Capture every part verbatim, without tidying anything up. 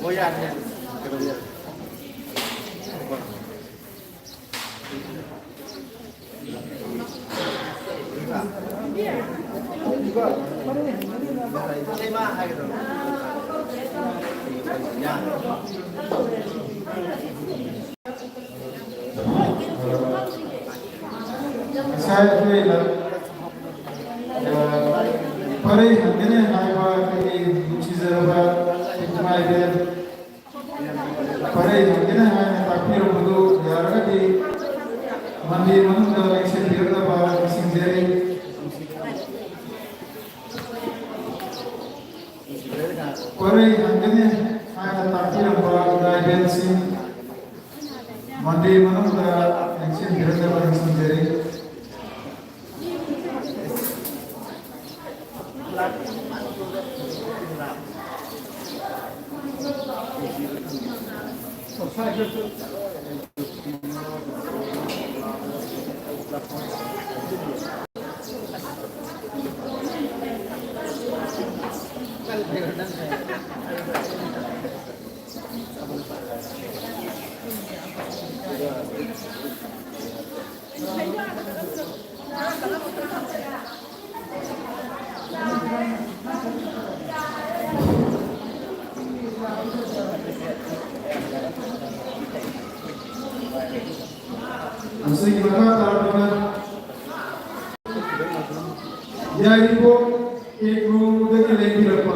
ꯍꯣꯏ, ꯌꯥꯔꯦ, ꯌꯥꯔꯦ꯫ ꯉꯁꯥꯏ ꯑꯩꯈꯣꯏꯅ, ꯑ, ꯄꯔꯩ ꯍꯟꯒꯅꯤ ꯍꯥꯏꯕ ꯑꯩꯈꯣꯏꯒꯤ ꯅꯨꯡꯁꯤꯖꯔꯕ ꯏꯃꯥ ꯏꯕꯦꯟ ꯄꯔꯩ ꯍꯟꯒꯅꯤ ꯍꯥꯏꯅ ꯇꯥꯛꯄꯤꯔꯝꯕꯗꯨ ꯌꯥꯔꯒꯗꯤ ꯃꯟꯗꯤꯔ ꯃꯅꯨꯡꯗ ꯂꯦꯡꯁꯤꯟꯕꯤꯔꯛꯅꯕ ꯅꯤꯡꯁꯤꯡꯖꯔꯤ꯫ ꯄꯔꯩ ꯍꯟꯒꯅꯤ ꯍꯥꯏꯅ ꯇꯥꯛꯄꯤꯔꯝꯕ ꯏꯃꯥ ꯏꯕꯦꯟꯁꯤꯡ ꯃꯟꯗꯤꯔ ꯃꯅꯨꯡꯗ ꯂꯦꯡꯁꯤꯟꯕꯤꯔꯛꯅꯕ ꯅꯤꯡꯁꯤꯡꯖꯔꯤ꯫ ꯃꯁꯤꯒꯤ ꯃꯈꯥ ꯇꯥꯔꯛꯄꯗ ꯌꯥꯏꯔꯤꯄꯣꯛ ꯀꯦꯀ꯭ꯔꯨꯗꯒꯤ ꯂꯩꯕꯤꯔꯛꯄ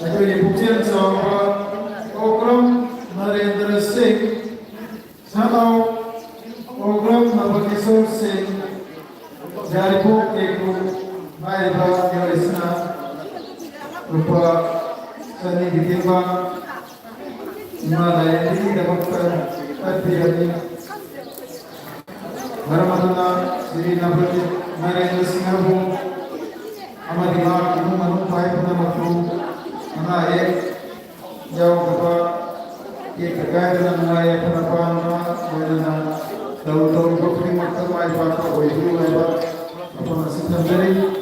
ꯑꯩꯈꯣꯏꯒꯤ ꯄꯨꯛꯆꯦꯜ ꯆꯥꯎꯕ ꯀꯣꯀ꯭ꯔꯝ ꯅꯔꯦꯟꯗ꯭ꯔ ꯁꯤꯡ, ꯁꯅꯥꯎ ꯀꯣꯀ꯭ꯔꯝ ꯅꯕꯀꯤꯁꯣꯔ ꯁꯤꯡ, ꯌꯥꯏꯔꯤꯄꯣꯛ ꯀꯦꯀ꯭ꯔꯨ ꯍꯥꯏꯔꯤꯕ ꯃꯤꯑꯣꯏ ꯑꯁꯤꯅ ꯂꯨꯄꯥ ꯆꯅꯤꯒꯤ ꯇꯦꯡꯕꯥꯡ ꯏꯃꯥ ꯂꯥꯏꯔꯦꯝꯕꯤꯒꯤꯗꯃꯛꯇ ꯀꯠꯄꯤꯔꯝꯃꯤ꯫ ꯃꯔꯝ ꯑꯗꯨꯅ ꯁ꯭ꯔꯤ ꯅꯕ꯭ꯔꯇꯤꯞ ꯅꯔꯦꯟꯗ꯭ꯔ ꯁꯤꯡꯍꯕꯨ ꯑꯃꯗꯤ ꯃꯍꯥꯛꯀꯤ ꯏꯃꯨꯡ ꯃꯅꯨꯡ ꯈ꯭ꯋꯥꯏ ꯄꯨꯝꯅꯃꯛꯄꯨ ꯑꯅꯥ ꯑꯌꯦꯛ ꯌꯥꯎꯗꯕ, ꯇꯦꯛꯇ ꯀꯥꯏꯗꯅ ꯅꯨꯡꯉꯥꯏ ꯌꯥꯏꯐꯅ ꯄꯥꯟꯕ, ꯂꯣꯏꯅꯅ ꯇꯧꯔꯨ ꯇꯧꯔꯨꯕ ꯈꯨꯗꯤꯡꯃꯛꯇ ꯃꯥꯏ ꯄꯥꯛꯄ ꯑꯣꯏꯕꯤꯌꯨ ꯍꯥꯏꯕ ꯑꯁꯤ ꯊꯝꯖꯔꯤ꯫